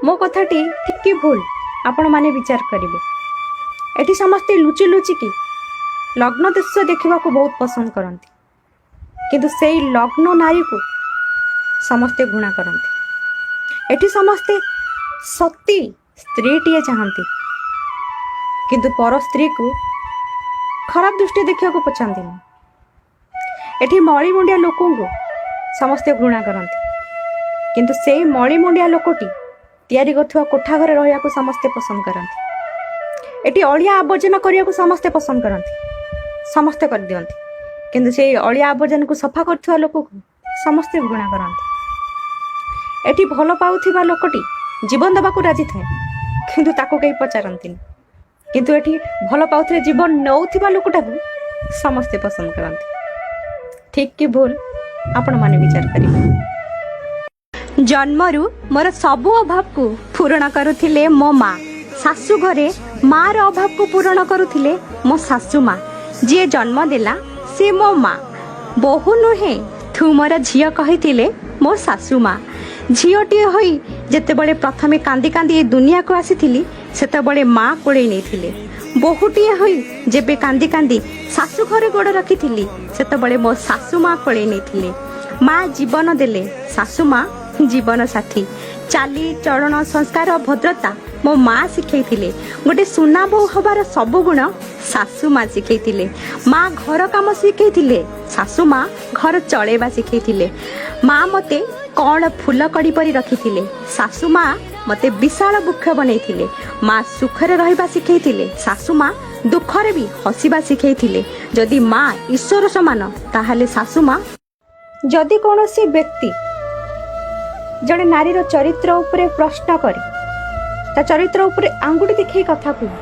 ମୋ କଥାଟି ଠିକ୍ କି ଭୁଲ, ଆପଣମାନେ ବିଚାର କରିବେ। ଏଠି ସମସ୍ତେ ଲୁଚି ଲୁଚିକି ନଗ୍ନ ଦୃଶ୍ୟ ଦେଖିବାକୁ ବହୁତ ପସନ୍ଦ କରନ୍ତି, କିନ୍ତୁ ସେଇ ନଗ୍ନ ନାରୀକୁ ସମସ୍ତେ ଘୃଣା କରନ୍ତି। ଏଠି ସମସ୍ତେ ସତୀ ସ୍ତ୍ରୀଟିଏ ଚାହାନ୍ତି, କିନ୍ତୁ ପର ସ୍ତ୍ରୀକୁ ଖରାପ ଦୃଷ୍ଟି ଦେଖିବାକୁ ପଛାନ୍ତିନି। ଏଠି ମଳିମୁଣ୍ଡିଆ ଲୋକଙ୍କୁ ସମସ୍ତେ ଘୃଣା କରନ୍ତି, କିନ୍ତୁ ସେଇ ମଳିମୁଣ୍ଡିଆ ଲୋକଟି ତିଆରି କରୁଥିବା କୋଠା ଘରେ ରହିବାକୁ ସମସ୍ତେ ପସନ୍ଦ କରନ୍ତି। ଏଠି ଅଳିଆ ଆବର୍ଜନା କରିବାକୁ ସମସ୍ତେ ପସନ୍ଦ କରନ୍ତି, ସମସ୍ତେ କରିଦିଅନ୍ତି, କିନ୍ତୁ ସେଇ ଅଳିଆ ଆବର୍ଜନାକୁ ସଫା କରୁଥିବା ଲୋକକୁ ସମସ୍ତେ ଘୃଣା କରନ୍ତି। ଏଠି ଭଲ ପାଉଥିବା ଲୋକଟି ଜୀବନ ଦେବାକୁ ରାଜି ଥାଏ, କିନ୍ତୁ ତାକୁ କେହି ପଚାରନ୍ତିନି। କିନ୍ତୁ ଏଠି ଭଲ ପାଉଥିଲେ ଜୀବନ ନେଉଥିବା ଲୋକଟାକୁ ସମସ୍ତେ ପସନ୍ଦ କରନ୍ତି। ଠିକ୍ କି ଭୁଲ, ଆପଣମାନେ ବିଚାର କରିବେ। ଜନ୍ମରୁ ମୋର ସବୁ ଅଭାବକୁ ପୂରଣ କରୁଥିଲେ ମୋ ମା। ଶାଶୁ ଘରେ ମାର ଅଭାବକୁ ପୂରଣ କରୁଥିଲେ ମୋ ଶାଶୁ ମା। ଯିଏ ଜନ୍ମ ଦେଲା ସେ ମୋ ମା। ବୋହୂ ନୁହେଁ, ତୁ ମୋର ଝିଅ କହିଥିଲେ ମୋ ଶାଶୁ ମା। ଝିଅଟିଏ ହୋଇ ଯେତେବେଳେ ପ୍ରଥମେ କାନ୍ଦି କାନ୍ଦି ଏ ଦୁନିଆକୁ ଆସିଥିଲି, ସେତେବେଳେ ମା କୋଳେଇ ନେଇଥିଲେ। ବୋହୂଟିଏ ହୋଇ ଯେବେ କାନ୍ଦି କାନ୍ଦି ଶାଶୁ ଘରେ ଗୋଡ଼ ରଖିଥିଲି, ସେତେବେଳେ ମୋ ଶାଶୁ ମା କୋଳେଇ ନେଇଥିଲେ। ମା ଜୀବନ ଦେଲେ, ଶାଶୁ ମା ଜୀବନ ସାଥୀ। ଚାଲି ଚଳଣ, ସଂସ୍କାର, ଭଦ୍ରତା ମୋ ମା ଶିଖେଇଥିଲେ। ଗୋଟେ ସୁନା ବୋହୂ ହବାର ସବୁ ଗୁଣ ଶାଶୁ ମା ଶିଖେଇଥିଲେ। ମା ଘର କାମ ଶିଖେଇଥିଲେ, ଶାଶୁ ମା ଘର ଚଳେଇବା ଶିଖେଇଥିଲେ। ମା ମତେ କଅଁଳ ଫୁଲ କଡ଼ି ପରି ରଖିଥିଲେ, ଶାଶୁ ମା ମତେ ବିଶାଳ ବୃକ୍ଷ ବନେଇଥିଲେ। ମା ସୁଖରେ ରହିବା ଶିଖେଇଥିଲେ, ଶାଶୁ ମା ଦୁଃଖରେ ବି ହସିବା ଶିଖେଇଥିଲେ। ଯଦି ମା ଈଶ୍ୱର ସମାନ, ତାହେଲେ ଶାଶୁ ମା। ଯଦି କୌଣସି ବ୍ୟକ୍ତି ଜଣେ ନାରୀର ଚରିତ୍ର ଉପରେ ପ୍ରଶ୍ନ କରେ, ତା ଚରିତ୍ର ଉପରେ ଆଙ୍ଗୁଠି ଦେଖେଇ କଥା କୁହେ,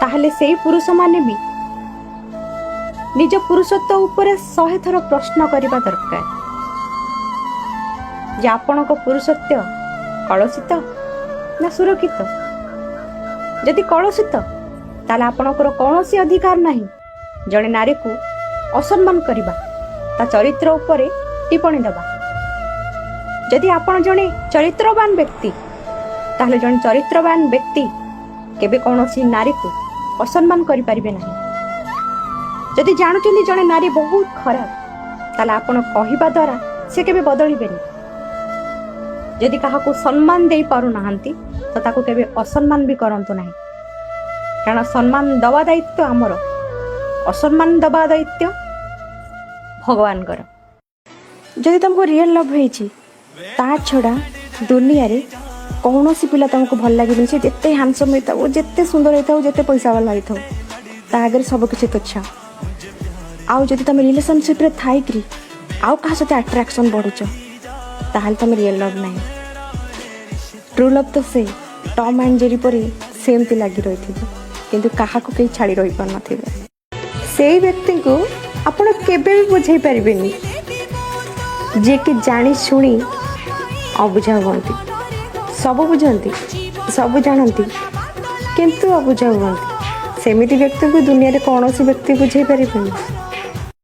ତାହେଲେ ସେଇ ପୁରୁଷମାନେ ବି ନିଜ ପୁରୁଷତ୍ୱ ଉପରେ 100 ଥର ପ୍ରଶ୍ନ କରିବା ଦରକାର ଯେ ଆପଣଙ୍କ ପୁରୁଷତ୍ୱ କଳୁଷିତ ନା ସୁରକ୍ଷିତ। ଯଦି କଳୁଷିତ, ତାହେଲେ ଆପଣଙ୍କର କୌଣସି ଅଧିକାର ନାହିଁ ଜଣେ ନାରୀକୁ ଅସମ୍ମାନ କରିବା, ତା ଚରିତ୍ର ଉପରେ ଟିପ୍ପଣୀ ଦେବା। ଯଦି ଆପଣ ଜଣେ ଚରିତ୍ରବାନ ବ୍ୟକ୍ତି, ତାହେଲେ ଜଣେ ଚରିତ୍ରବାନ ବ୍ୟକ୍ତି କେବେ କୌଣସି ନାରୀକୁ ଅସମ୍ମାନ କରିପାରିବେ ନାହିଁ। ଯଦି ଜାଣୁଛନ୍ତି ଜଣେ ନାରୀ ବହୁତ ଖରାପ, ତାହେଲେ ଆପଣ କହିବା ଦ୍ୱାରା ସେ କେବେ ବଦଳିବେନି। ଯଦି କାହାକୁ ସମ୍ମାନ ଦେଇପାରୁନାହାନ୍ତି, ତ ତାକୁ କେବେ ଅସମ୍ମାନ ବି କରନ୍ତୁ ନାହିଁ। କାରଣ ସମ୍ମାନ ଦେବା ଦାୟିତ୍ୱ ଆମର, ଅସମ୍ମାନ ଦେବା ଦାୟିତ୍ୱ ଭଗବାନଙ୍କର। ଯଦି ତୁମକୁ ରିଅଲ୍ ଲଭ୍ ହେଇଛି, ତା ଛଡ଼ା ଦୁନିଆରେ କୌଣସି ପିଲା ତୁମକୁ ଭଲ ଲାଗିବନି। ସେ ଯେତେ ହ୍ୟାଣ୍ଡସମ୍ ହେଇଥାଉ, ଯେତେ ସୁନ୍ଦର ହେଇଥାଉ, ଯେତେ ପଇସା ବାଲା ହେଇଥାଉ, ତା ଆଗରେ ସବୁ କିଛି ତୁଚ୍ଛ। ଆଉ ଯଦି ତୁମେ ରିଲେସନସିପ୍ରେ ଥାଇକିରି ଆଉ କାହା ସହିତ ଆଟ୍ରାକ୍ସନ୍ ବଢ଼ୁଛ, ତାହେଲେ ତୁମେ ରିଅଲ୍ ଲଭ୍ ନାହିଁ। ଟ୍ରୁ ଲଭ୍ ତ ସେ ଟମ୍ ଆଣ୍ଡ ଜେରି ପରି ସେମିତି ଲାଗି ରହିଥିବ, କିନ୍ତୁ କାହାକୁ କେହି ଛାଡ଼ି ରହିପାରୁନଥିବେ। ସେଇ ବ୍ୟକ୍ତିଙ୍କୁ ଆପଣ କେବେ ବି ବୁଝେଇ ପାରିବେନି, ଯିଏକି ଜାଣି ଶୁଣି ଅବୁଝା ହୁଅନ୍ତି। ସବୁ ବୁଝନ୍ତି, ସବୁ ଜାଣନ୍ତି, କିନ୍ତୁ ଅବୁଝା ହୁଅନ୍ତି। ସେମିତି ବ୍ୟକ୍ତିଙ୍କୁ ଦୁନିଆରେ କୌଣସି ବ୍ୟକ୍ତି ବୁଝେଇ ପାରିବେନି।